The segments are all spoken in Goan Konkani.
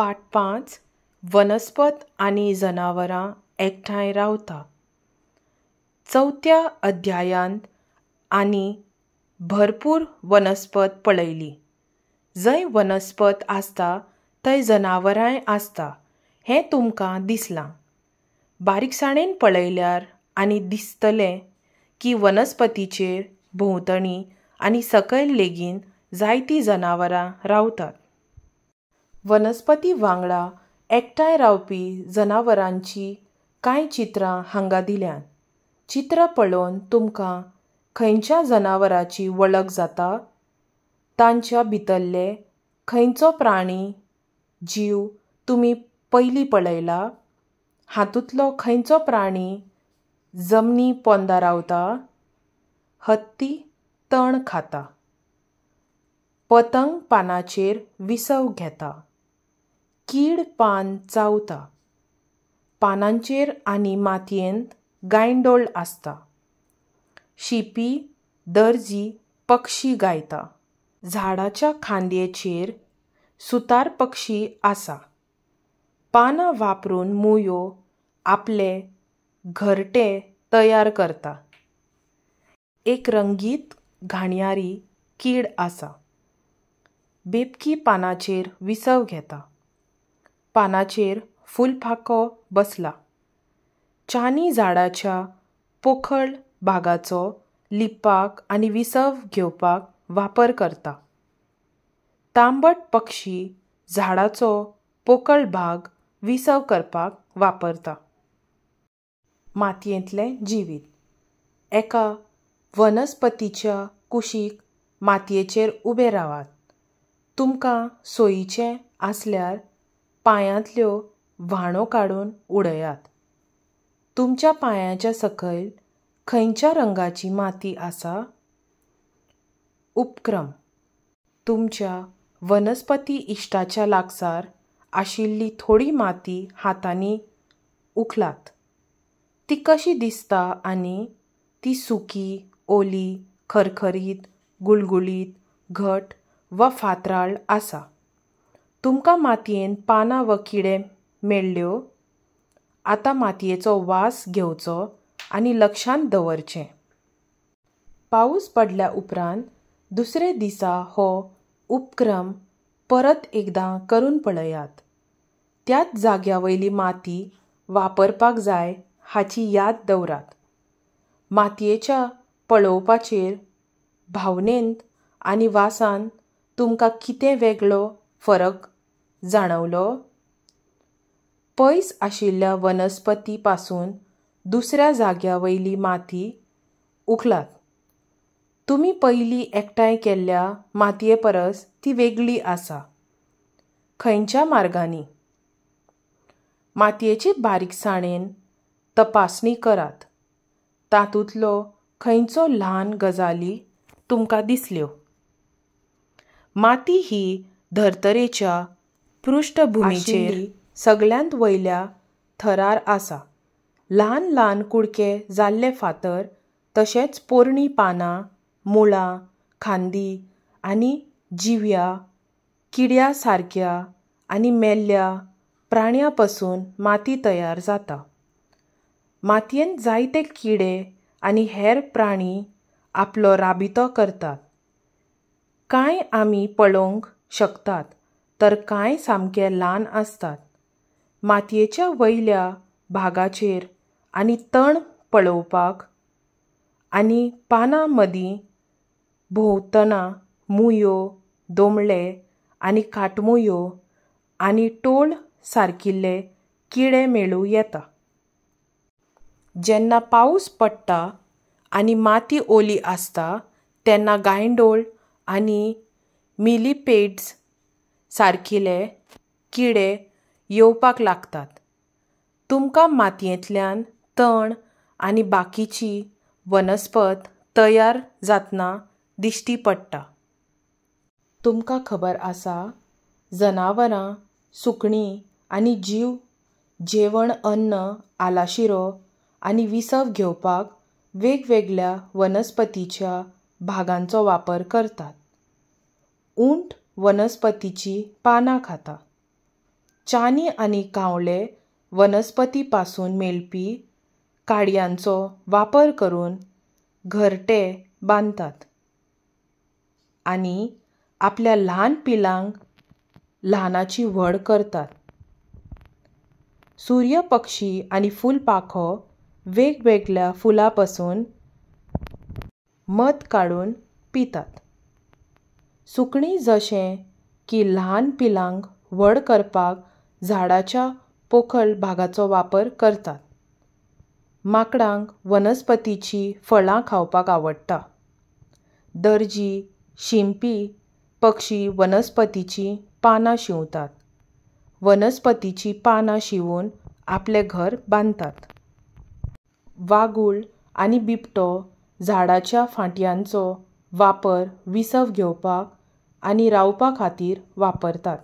पाठ 5 वनस्पत आनी जनावरां एकठांय रावता. चवथ्या अध्यायांत आनी भरपूर वनस्पत पळयली. जंय वनस्पत आसता थंय जनावरांय आसता हें तुमकां दिसलां. बारीकसाणेन पळयल्यार आनी दिसतलें की वनस्पतीचेर भोंवतणी आनी सकयल लेगीत जायतीं जनावरां रावतात. वनस्पती वांगडा एकठांय रावपी जनावरांचीं कांय चित्रां हांगा दिल्यांत. चित्र पळोवन तुमकां खंयच्या जनावराची वळख जाता? तांच्या भितरले खंयचो प्राणी जीव तुमी पयलीं पळयला? हातूंतलो खंयचो प्राणी जमनी पोंदा रावता? हत्ती तण खाता. पतंग पानाचेर विसव घेता. कीड पान चावता. पानांचेर आनी मातयेंत गांयडोळ आसता. शिंपी दर्जी पक्षी गायता. झाडाच्या खांदयेचेर सुतार पक्षी आसा. पानां वापरून मुयो आपले घरटे तयार करता. एक रंगीत घाणयारी कीड आसा. बेबकी पानाचेर विसव घेता. पानाचेर फुलपाखो बसला. चानी झाडाच्या पोखळ भागाचो लिपपाक आनी विसव घेवपाक वापर करता. तांबट पक्षी झाडाचो पोकळ भाग विसव करपाक वापरता. मातयेंतलें जिवीत. एका वनस्पतीच्या कुशीक मातयेचेर उबे रावात. तुमकां सोयीचें आसल्यार पांयांतल्यो व्हाणो काडून उडयात. तुमच्या पांयांच्या सकयल खंयच्या रंगाची माती आसा? उपक्रम. तुमच्या वनस्पती इश्टाच्या लागसार आशिल्ली थोडी माती हातांनी उखलात. ती कशी दिसता आनी ती सुकी, ओली, खरखरीत, गुळगुळीत, घट वा फातराळ आसा. तुमकां मातयेंत पानां वा किडे मेळ्ळ्यो? आतां मातयेचो वास घेवचो आनी लक्षांत दवरचें. पावस पडल्या उपरांत दुसरे दिसा हो उपक्रम परत एकदां करून पळयात. त्याच जाग्या वयली माती वापरपाक जाय हाची याद दवरात. मातयेच्या पळोवपाचेर, भावनेंत आनी वासान तुमकां कितें वेगळो फरक जाणवलो? पयस आशिल्ल्या वनस्पती पासून दुसऱ्या जाग्या वयली माती उखलात. तुमी पयलीं एकठांय केल्ल्या मातये परस ती वेगळी आसा. खंयच्या मार्गांनी? मातयेची बारीकसाणेन तपासणी करात. तातूंतलो खंयचो ल्हान गजाली तुमकां दिसल्यो? माती ही धर्तरेच्या पृष्ठभुमीचेर सगळ्यांत वयल्या थरार आसा. ल्हान ल्हान कुडके जाल्ले फातर तशेंच पोरणी पानां, मुळां, खांदी आनी जिव्या किड्या सारक्या आनी मेल्ल्या प्राण्यां पसून माती तयार जाता. मातयेंत जायते किडे आनी हेर प्राणी आपलो राबितो करतात. कांय आमी पळोवंक शकतात तर कांय सामके ल्हान आसतात. मातयेच्या वयल्या भागाचेर आनी तण पळोवपाक आनी पानां मदीं भोंवतना मुयो, दोमळे आनी काटमुयो आनी टोळ सारकिल्ले किडे मेळूं येता. जेन्ना पावस पडटा आनी माती ओली आसता तेन्ना गांयडोळ आनी मिलीपेड्स सारकिले किडे येवपाक लागतात. तुमकां मातयेंतल्यान तण आनी बाकीची वनस्पत तयार जातना दिश्टी पडटा. तुमकां खबर आसा, जनावरां, सुकणीं आनी जीव जेवण, अन्न, आलाशिरो आनी विसव घेवपाक वेगवेगळ्या वनस्पतीच्या भागांचो वापर करतात. उंट वनस्पतीची पानां खाता. चानी आनी कावळे वनस्पती पासून मेळपी काडयांचो वापर करून घरटे बांदतात आनी आपल्या ल्हान पिलांक ल्हानाची व्हड करतात. सूर्य पक्षी आनी फुलपाखो वेगवेगळ्या फुलां पसून मध काडून पितात. सुकणीं जशें की ल्हान पिलांक व्हड करपाक झाडाच्या पोकळ भागाचो वापर करतात. माकडांक वनस्पतीची फळां खावपाक आवडटा. दर्जी शिंपी पक्षी वनस्पतीची पानां शिंवतात. वनस्पतीची पानां शिंवून आपलें घर बांदतात. वागूळ आनी बिबटो झाडाच्या फांटयांचो वापर विसव घेवपाक आनी रावपा खातीर वापरतात.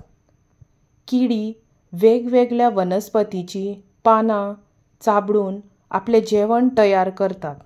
किडी वेगवेगळ्या वनस्पतीची पानां चाबडून आपलें जेवण तयार करतात.